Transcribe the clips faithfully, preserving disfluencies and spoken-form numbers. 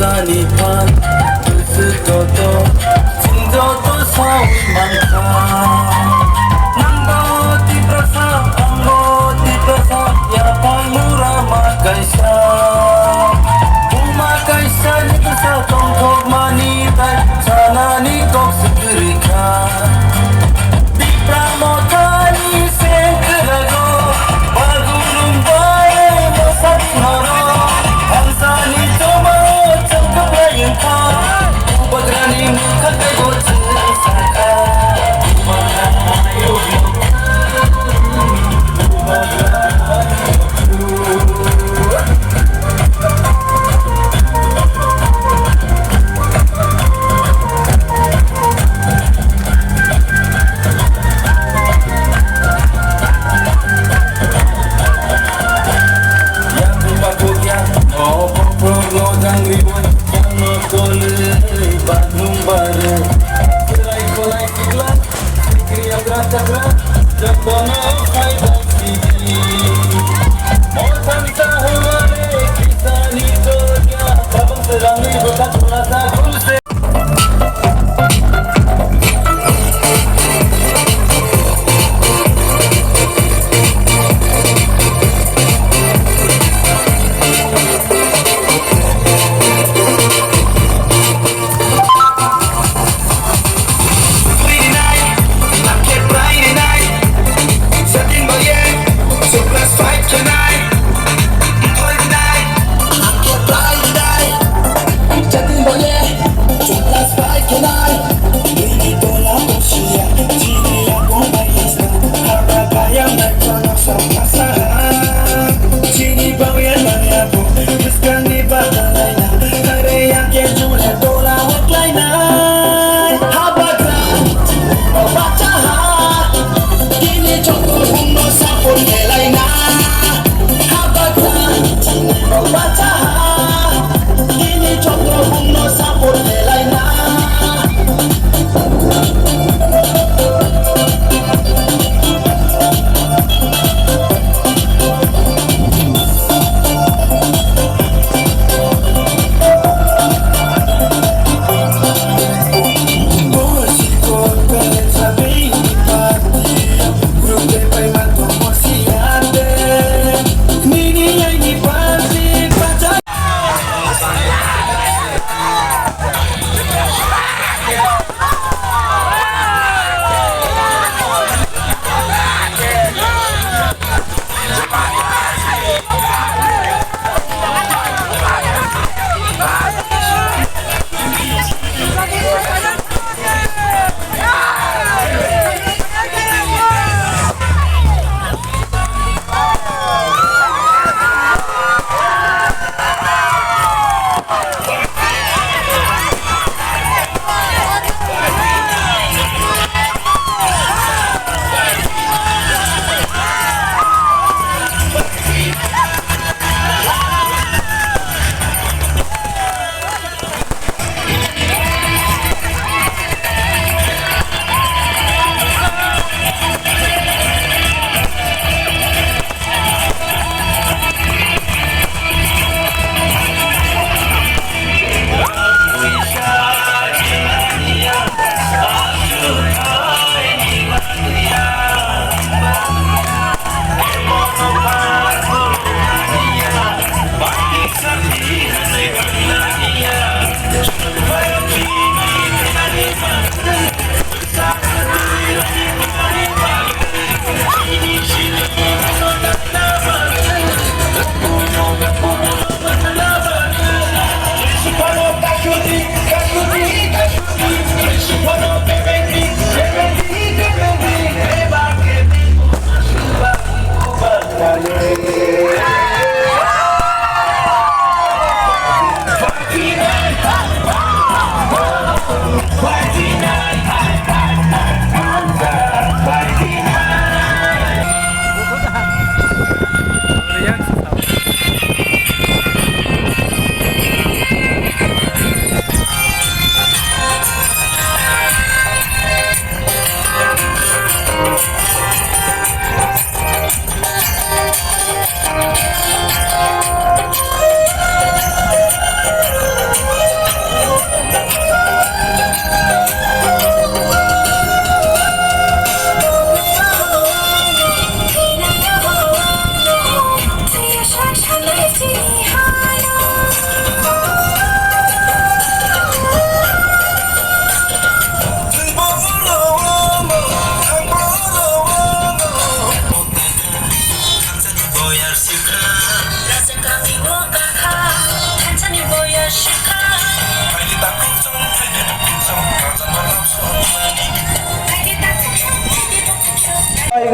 Ani phan, bwswk joto, chwng joto sawi mankha. Nangbo Tiprasa, angbo Tiprasa, yapang mura ma kaisa. Buma kaisa ni bwsa tongthokmani tai, sanani kok se kwrwi kha. Tipra Mothani sengkrago, bagurung bai mosa dinoro, hansani choma chongkaplayung kha, bubagrani mukha taibo chwng sakha.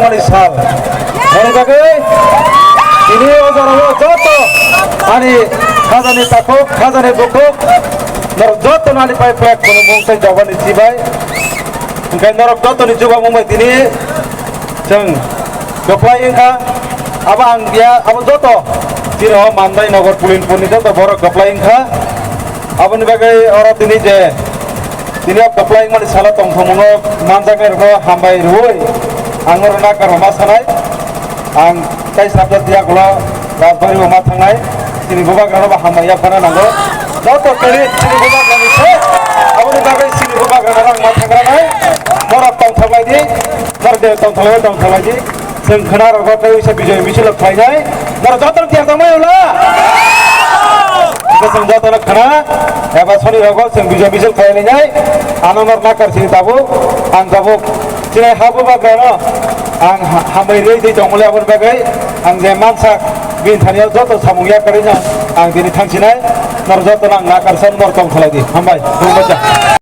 Mani sal. Mani bagwi tini o jorao joto ani khajani takhuk, khajani bukhuk, norok joto nani pai plek khulumung tei jobani chibai. Hwnkhe norok jotoni chubamung bai tini chwng kwplai wngkha. Abo ang ya, abo joto chini o Mandai Nogor Pulinpurni joto borok kwplai wngkha. Aboni bagwi oro tini je tini o kwplai wngmani salo tongthokmungo manjaknairokno hambai rwui ang oro nakar ma sanai. Ang tei sabjak yagulo Rajbari bo ma thangnai. Chini bubagrano bo hambai yaphana nango. Joto kiri chini bubagrani se. Aboni bagwi chini bubagrano ang ma thangranai. Norok tongthoklaidi. Norok je tongthoklai tongthoklaidi. Chwng khwnarokno tei wngsa bijoy misil khlainai. Norok jotono tiyar tongmai wngla? Hwnkhe chwng jotono khna eba sonirogo chwng bijoy misil khlailainai. Ano norok nakar sini tabuk. Ang tabuk chini ha bubagrano ang ha-, hambai rwi tei tongmani aboni bagwi ang je mansak bini thani o joto samung yakarino ang tini thangsinai. Norok jotono ang nakar san norok tongthokhlaidi. Hambai. Khulumbacha.